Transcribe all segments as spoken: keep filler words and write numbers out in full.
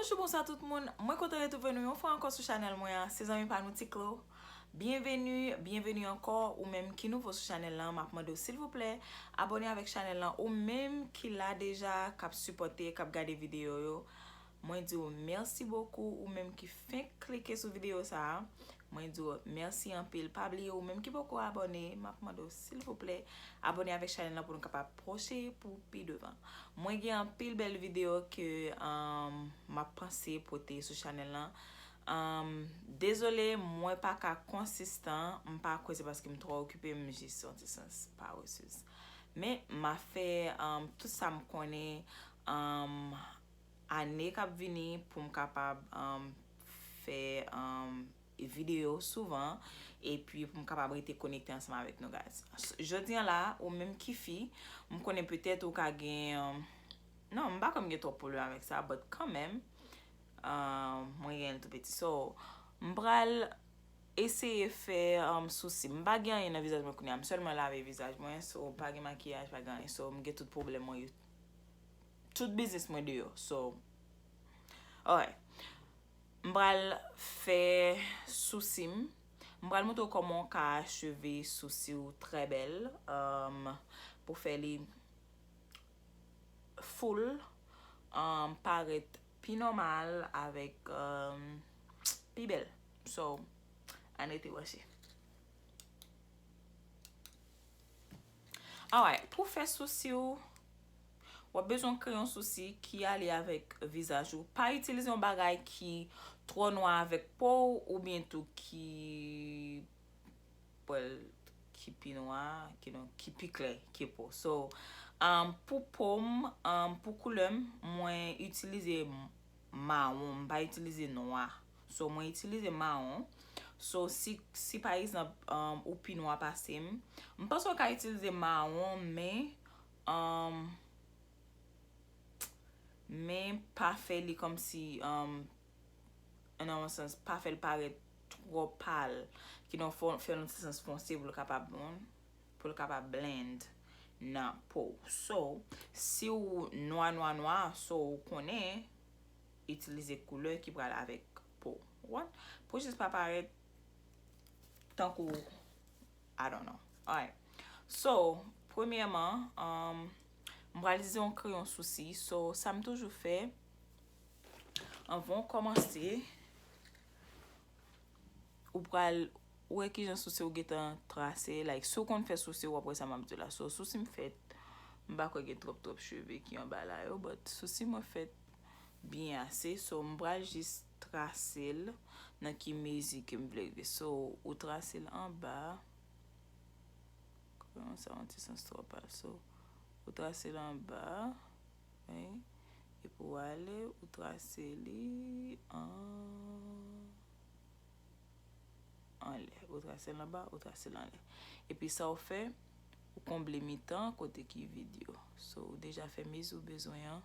Bonjou, bonswa tout moun. Mwen kontan retwouve nou yon fwa ankò sou chanèl mwen an. Se zanmi pa nou Ti Klo. Byenveni, byenveni ankò. Ou menm ki nouvo sou chanèl lan, m ap mande w silvouplè abòne avèk chanèl lan. Ou menm ki la deja, k ap sipòte, k ap gade videyo yo, mwen di w mèsi bokou. Ou menm ki fenk klike sou videyo sa a, mwen di w mèsi anpil. Pa bliye, ou menm ki poko abòne, m ap mande w silvouplè abòne avèk chanèl lan pou nou kapab pwoche pou pi devan. Mwen gen anpil bèl videyo ke, um, m ap panse pote sou chanèl lan. Um, dezole, mwen pa ka konsistan, m pa kwè se paske m twò okipe, m jis yon ti sans parezez. Men m a fè, um, tout sa m konnen, um, ane k ap vini pou m kapab, um, fè, um, videyo souvan, epi pou m kapab rete konekte ansanm avèk nou, guys. Jodi an la, ou menm ki fi, m konnen petèt ou ka gen, um, non, m pa kwè m gen twòp pwoblèm avèk sa, but kanmenm, um, mwen gen l tou piti. So, m pral eseye fè, um, sousi. M pa gen anyen nan vizaj mwen kounye a, m sèlman lave vizaj mwen, so pa gen makiyaj, pa gen anyen. So, m gen tout pwoblèm mwen yo. Tout biznis mwen deyò. So, alright. M pral fè sousi m. M pral montre w kòman w ka acheve sousi w trè bèl, um, pou fè li full, um, parèt pi nòmal avèk, um, pi bèl. So, ann rete branche. Alright, pou fè sousi w, w ap bezwen kreyon sousi ki ale avèk vizaj ou. Pa itilize yon bagay ki twò nwa avèk po w oubyen tou ki, well, ki pi nwa, ki non, ki pi klè ke po. So, um, pou po m, um, pou koulè m, mwen itilize mawon, m pa itilize nwa. So, mwen itilize mawon. So, si, si pa egzanp, um, ou pi nwa pase m, m panse w ka itilize mawon, men, um, men pa fè li kòmsi, um, nan yon sans, pa fè l parèt twò pal, ki nan fè, fè l nan sans fonse pou l kapab, pou l kapab blend nan po w. So, si w nwa, nwa, nwa, so ou konnen, itilize koulè ki pral avèk po w. Ou konprann? Pou jis pa parèt tankou, I don't know. Alright. So, premyèman, um, m pral itilize yon kreyon sousi. So, sa m toujou fè, anvan w kòmanse, ou pral wè kijan sousi w gentan trase. Like, si w konn fè sousi, w ap wè sa m ap di w la. So, sousi m fèt, m pa kwè gen twòp, twòp cheve ki anba la yo, but sousi mwen fèt byen ase. So, m pral jis trase l nan ki mezi ke m vle rive. So, ou trase l anba. Kreyon sa yon ti sans twò pal. So, ou trase l anba. Wi. Epi w ale, ou trase li an, anlè. Ou trase l anba, ou trase l anlè. Epi sa w fè, ou konble mitan kote ki vid yo. So, ou deja fè mezi w bezwen an.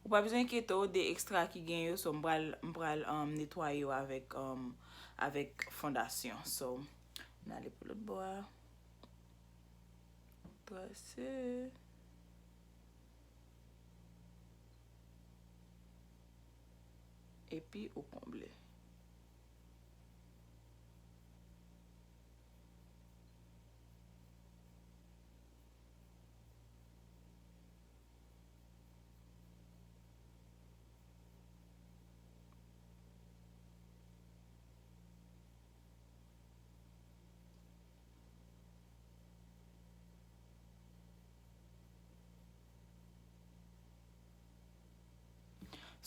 Ou pa bezwen enkyete w de ekstra ki gen yo, so m pral, m pral, um, netwaye yo avèk, um, avèk fondasyon. So, m ale pou lòt bò a. Trase. Epi ou konble.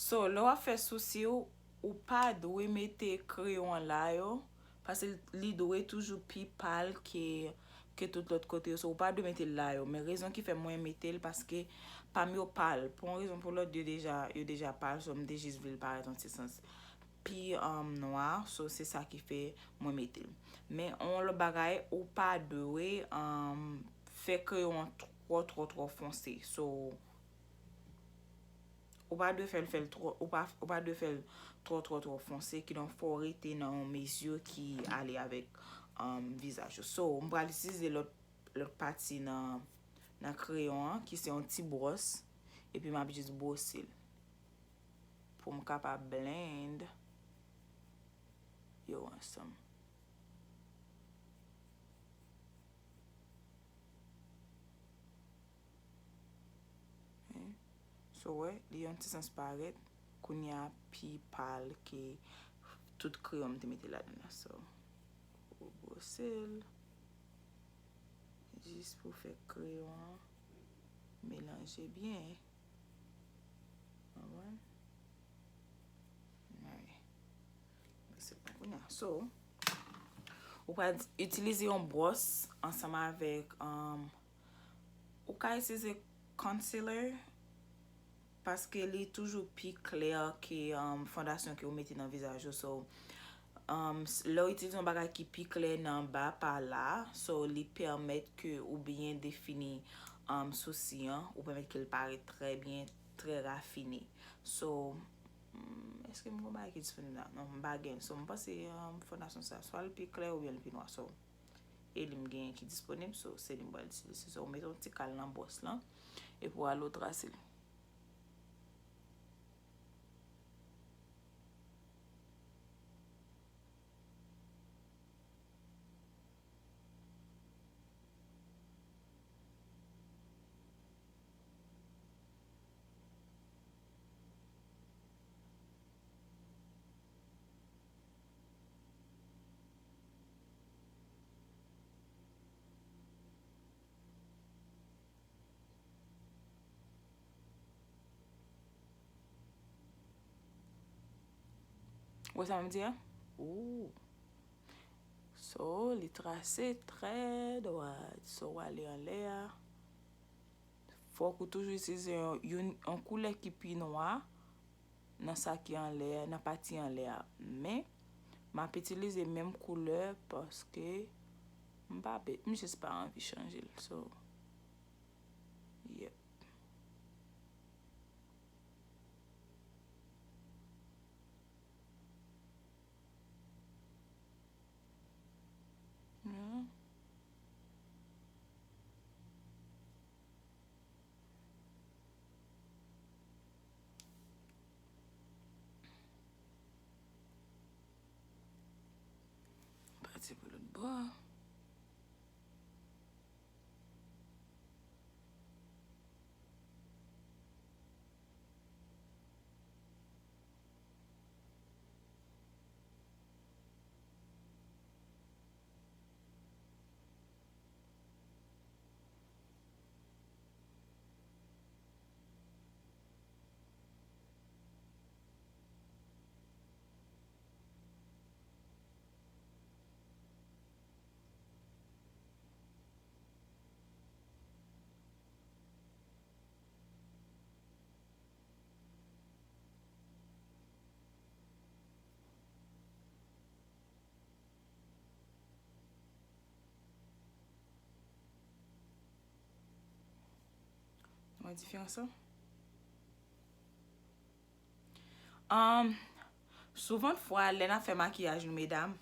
So, lè w ap fè sousi w, ou pa dwe mete kreyon an la yo, paske li dwe toujou pi pal ke, ke tout lòt kote yo. So, ou pa dwe mete l la yo. Men rezon ki fè mwen mete l, paske pa m yo pal. Pou yon rezon pou lòt, yo deja, yo deja pal, so m te jis vle l parèt yon ti sans pi, um, nwa, so se sa ki fè mwen mete l. Men yon lòt bagay, ou pa dwe, um, fè kreyon an twò, twò, twò fonse. So, ou pa dwe fè l, fè l twò, ou pa, ou pa dwe fè l twò, twò, twò fonse, kidonk fò w rete nan yon mezi ki ale avèk, um, vizaj ou. So, m pral itilize lòt, lòt pati nan, nan kreyon an, ki se yon ti bwòs, epi m ap jis bwose l pou m kapab blend yo ansanm. Wi. So, wè, li yon ti sans parèt. Kounye a pi pal ke tout kreyon m te mete ladan nan. So, ou bwose l. Jis pou fè kreyon an melanje byen. Konprann? Alright. Mwen se pa kounye a. So, ou ka itilize yon bwòs ansanm avèk, um, ou ka itilize concealer paske li toujou pi klè ke, um, fondasyon ke ou mete nan vizaj ou. So, um, s- lè w itilize yon bagay ki pi klè nan ba pa la, so li pèmèt ke ou byen defini, um, sousi an, ou pèmèt ke l parèt trè byen, trè rafine. So, hmm, èske m gen yon bagay ki disponib la? Non, m pa gen. So, m panse, um, fondasyon sa, swa l pi klè oubyen l pi nwa. So, e li m genyen ki disponib, so, se li m pral itilize. So, ou mete yon ti kal nan bwòs lan, epi w ale w trase l. Ou wè sa m di a? Ooh. So, li trase trè dwat. So, w ale anlè a. Fòk ou toujou itilize yon, yon, yon koulè ki pi nwa nan sa ki anlè, nan pati anlè a. Men, m ap itilize menm koulè paske m pa be-, m jis pa anvi chanje l. So, yep. Yeah. Pati pou lòt bò. Wè diferans lan? Um, souvan fwa, lè n ap fè makiyaj nou, medam,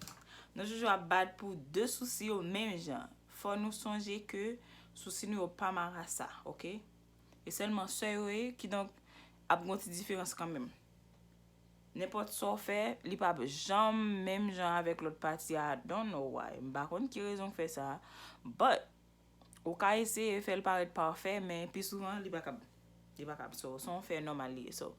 nou toujou ap bat pou de sousi yo menm jan. Fò nou sonje ke sousi nou yo pa marasa, oke? E sèlman sè yo ye, kidonk, ap gon ti diferans kanmenm. Nenpòt sa w fè, li p ap janm menm jan avèk lòt pati a. I don't know why. M pa konn ki rezon k fè sa. But, ou ka eseye fè l parèt pafè, men pi souvan, li pa kab. Li pa kab. So, se yon fè nòmal li ye. So,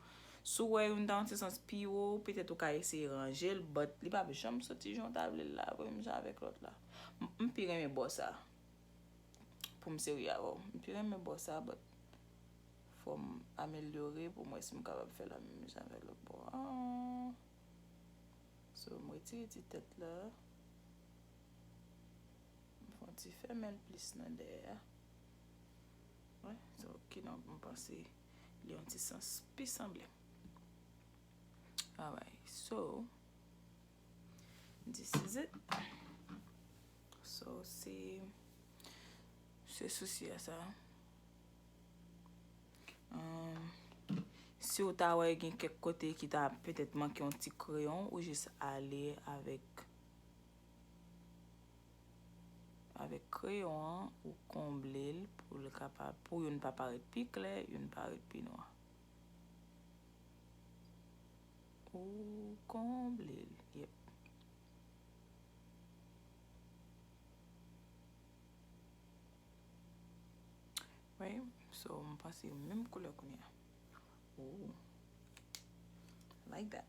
si w wè youn ta yon ti sans pi wo, petèt ou ka eseye ranje l, but li p ap janm soti jan w ta vle l la, menm jan avèk lòt la. M, m pi renmen bò sa. Pou m serye avè w. M pi renmen bò sa, but fò m amelyore pou m wè si m kapab fè l la menm jan avèk lòt bò an. So, m retire ti tèt la. M fè yon ti fèmen l plis nan dèyè a. Wi, so, ki donk, mwen panse li yon ti sans pi sanble. Alright, so, this is it. So, se, se sousi a sa. Um, si w ta wè gen kèk kote ki ta petèt manke yon ti kreyon, ou jis ale avèk, avèk kreyon an, ou konble l pou l kapab, pou youn pa parèt pi klè, youn parèt pi nwa. Ou konble l. Yep. Wi, so, m panse menm koulè kounye a. Ooh. I like that.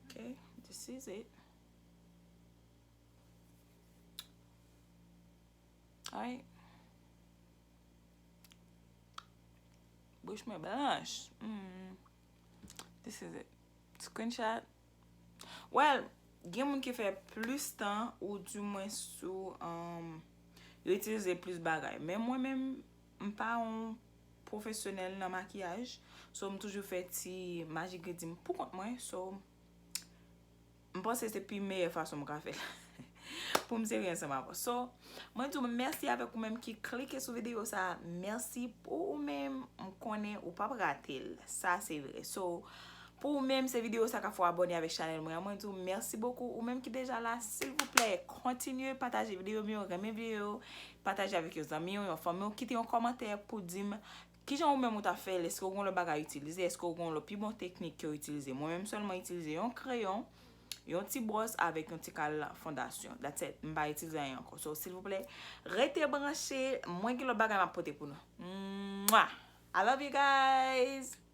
Okay, this is it. Alright. Bouch mwen blanch. Mm. This is it. Screenshot. Well, gen moun ki fè plis tan ou di mwen sou, um, yo itilize plis bagay. Men mwen menm, m pa yon pwofesyonèl nan makiyaj. So, m toujou fè ti maji gredi m pou kont mwen. So, m panse se pi meyè fason m ka fè l pou m sere ansanm avè w. So, mwen di w mèsi avèk ou menm ki klike sou videyo sa. Mèsi pou ou menm. M konnen ou p ap rate l. Sa se vre. So, pou ou menm, se videyo sa k ap fè w abòne avèk chanèl mwen an. Mwen di w mèsi bokou. Ou menm ki deja la, silvouplè, kontinye pataje videyo m yo, renmen videyo yo, pataje avèk yon zanmi w, yon fanmi w, kite yon kòmantè pou di m kijan ou menm ou ta fè l. Èske ou gen lòt bagay itilize? Èske ou gen lòt pi bon teknik ke w itilize? Mwen menm sèlman itilize yon kreyon, yon ti bwòs avèk yon ti kal fondasyon. That's it. M pa itilize anyen ankò. So, silvouplè, rete branche. Mwen gen lòt bagay m ap pote pou nou. Mwah! I love you guys!